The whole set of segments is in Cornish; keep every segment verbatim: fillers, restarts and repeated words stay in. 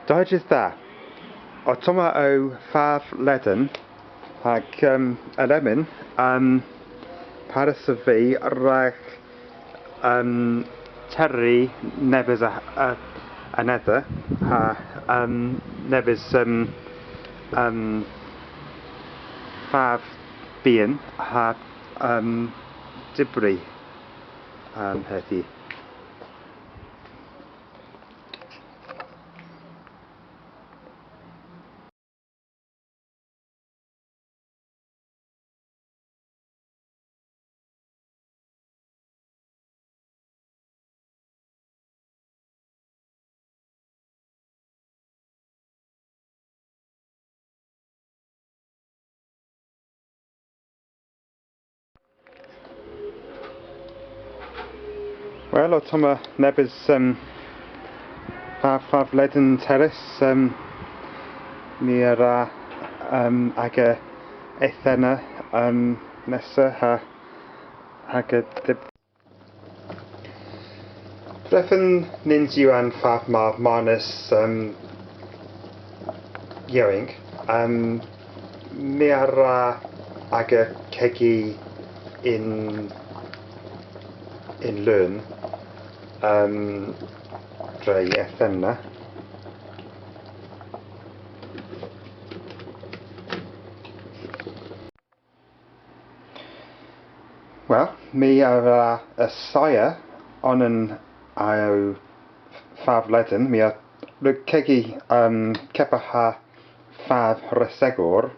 Dydh da. Ottomma ow fav ledan, hag, um, lemmyn, um, parys ov vy rag, um, terri nebes a, a, anedha, ha, um, nebes, um, um, fav byghan, ha, um, dybri, um, hedhi. Wel, ottomma nebes, um, fav, fav ledan terrys, um, my a wra, um, aga ethenna, um, nessa ha, hag aga dybri. Drefen nyns yw an fav ma marnas, um, yowynk. Um, my a wra aga kegi yn, yn leun, um, dre ethenna. Wel, my a wra assaya onan a'w fav ledan. My a wrug kegi, um, kepar ha fav resegor,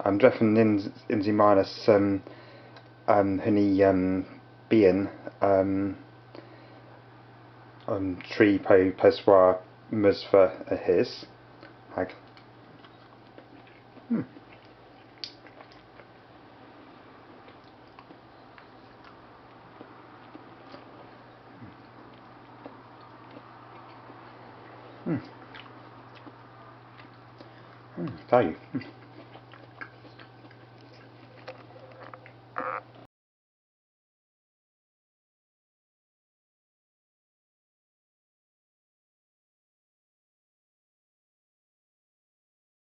um, drefen nyns, nyns yw marnas, um, um, huni, um, byghan, um, um, tri po peswar meusva a hys. Hag. Hmm. Hmm. Hmm, da yw. Hmm.